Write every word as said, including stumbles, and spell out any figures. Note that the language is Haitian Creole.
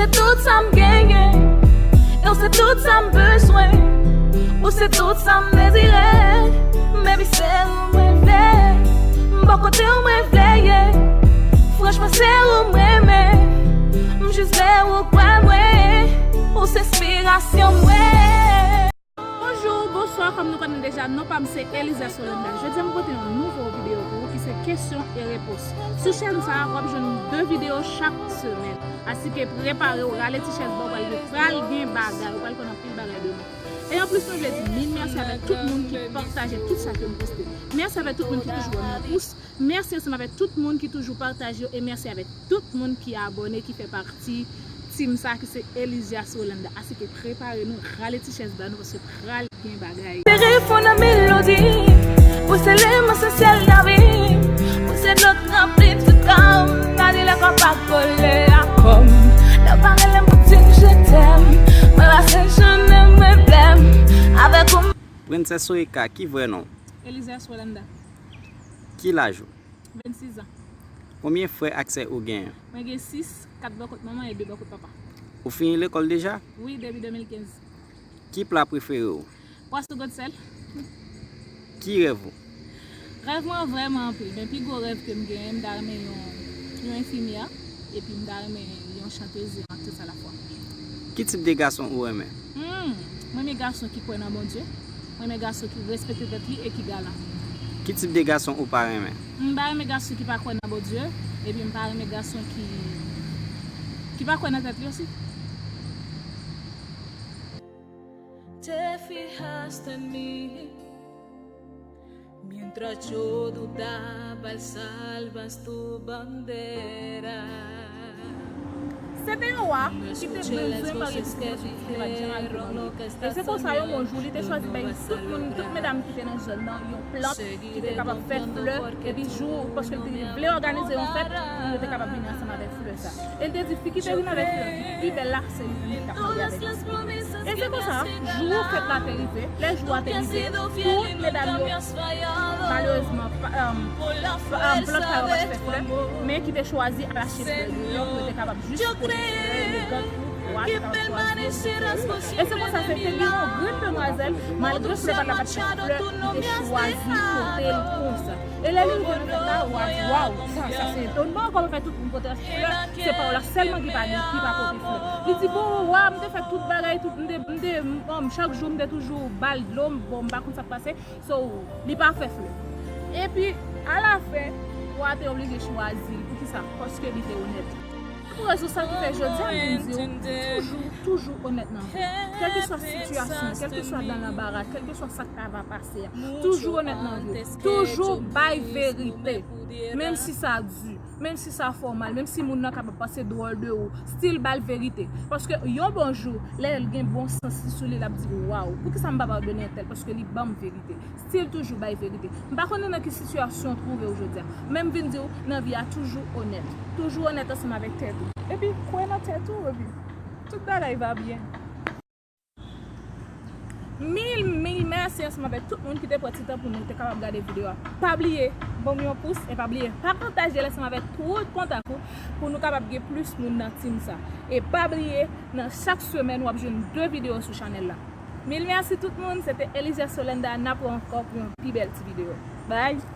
Se tout sa m genyen, e w se tout sa m bezwen. Ou se tout sa m dezire, baby, se ou mwen vle. M bò kote w mwen vle ye. Franchman, se ou m renmen. M jis vle ou kwè mwen. Ou se enspirasyon mwen. Bonjou, bonswa, kòm nou konnen deja, non pa m se Elisa Solenda. Jodi a m pote yon nouvo videyo pou ou ki se kesyon e repons. Sou chèn sa a, w ap jwenn de videyo chak semèn. Asike prepare w, rale ti chèz ba w, pral gen, pral gen bagay, ou pral konn anpil bagay de mwen. E anplis, mwen vle di mil mèsi avèk tout moun ki pataje tout sa ke m poste. Mèsi avèk tout moun ki toujou ban m yon pous. Mèsi ansanm avèk tout moun ki toujou pataje yo e mèsi avèk tout moun ki abòne, ki fè pati team sa ki se Elisias Rolanda. Asike prepare nou, rale ti chèz ba nou paske pral gen bagay. Telefòn an melodi, ou se eleman esansyèl nan vi m, ou se dlo k ranpli tout kò m, nan li lè kò pa kole a kò m. Lè w pa rele m pou di m je t'aime, mwen pase jounen mwen blèm avèk ou. Princess Soyka, ki vrè non w? Elisias Rolanda. Ki laj ou? Vennsis an. Konbyen frè ak sè ou genyen? Mwen gen sis, kat bò kot manman e de bò kot papa. Ou fini lekòl deja? Wi, depi de mil kenz. Ki pla prefere w? Pwa sou gòt sèl. Ki rèv ou? Rèv mwen vrèman anpil, men pi gwo rèv ke m genyen, m ta renmen yon, yon enfimyè, epi m ta renmen yon chantez, yon aktris alafwa. Ki tip de gason ou renmen? Hmm, mwen renmen gason ki kwè nan Bondye. Mwen renmen gason ki respekte tèt li e ki galan. Ki tip de gason ou pa renmen? M pa renmen gason ki pa kwè nan Bondye, epi m pa renmen gason ki, ki pa kwè nan tèt li osi. Te fijaste en mí, mientras yo dudaba, alzabas tu bandera. Se te yon wa ki te bezwen marye pitit li, paske pitit li pa t janm arive marye. E se konsa, yon bon jou, li te chwazi bay tout moun, tout medam ki te nan zòn nan, yon plant ki te kapab fè flè, epi jou, paske li te vle òganize yon fèt pou yo te kapab vini ansanm avèk flè sa. E l te di, fi ki te vin avèk flè ki pi bèl la, se li menm ki t ap marye avèk li. E se konsa, jou fèt la te rive. Lè jou a te rive, tout medam yo, malerezman, pa, um, pa, um, plant sa yo pa t fè flè, men ki te chwazi al achte flè yo, pou yo te kapab jis pote flè elegan pou wa te kapab chwazi. E se konsa, se te gen yon grenn demwazèl, malgre flè pa t la pa t fè flè, li te chwazi pote l konsa. E lè li rive nan fèt la, wa di, waw, sa, sa se etonman, kòman fè tout moun pote flè, se pa w la sèlman ki pa gen, ki pa pote flè. Li di, bon, wa, m te fè tout bagay, tout, m te, m te, m, chak jou m te toujou ba l dlo, m, bon, m pa konn sa k pase, so, li pa fè flè. Epi, alafen, wa te oblije chwazi l. Poukisa? Paske li te onèt. Pou rezon sa ki fè jodi a m vin di w, toujou, toujou onèt nan vi w. Kèlkeswa sitiyasyon, kèlkeswa dan lanbara, kèlkeswa sa k ta va pase a, toujou onèt nan vi w. Toujou bay verite. Menm si sa di, menm si sa fè w mal, menm si moun nan kapab panse dwòl de ou, still ba l verite. Paske yon bon jou, lè l gen bon sans li sou li, l ap di, waw, poukisa m pa padone entèl? Paske li ban m verite. Still toujou bay verite. M pa konnen nan ki sitiyasyon w twouve w jodi a, men m vin di w, nan vi a, toujou onèt. Toujou onèt ansanm avèk tèt ou. Epi, kwè nan tèt ou, epi tout bagay va byen. Mil, mil mèsi ansanm avèk tout moun ki te pran ti tan pou nou te kapab gade videyo a. Pa bliye, ban m yon pous, e pa bliye, pa pataje l ansanm avèk tout kontak ou, pou nou kapab gen plis moun nan team sa. E pa bliye, nan chak semèn, w ap jwenn de videyo sou chanèl la. Mil mèsi tout moun, se te Elisias Rolanda, n ap wè ankò pou yon pi bèl ti videyo. Bye!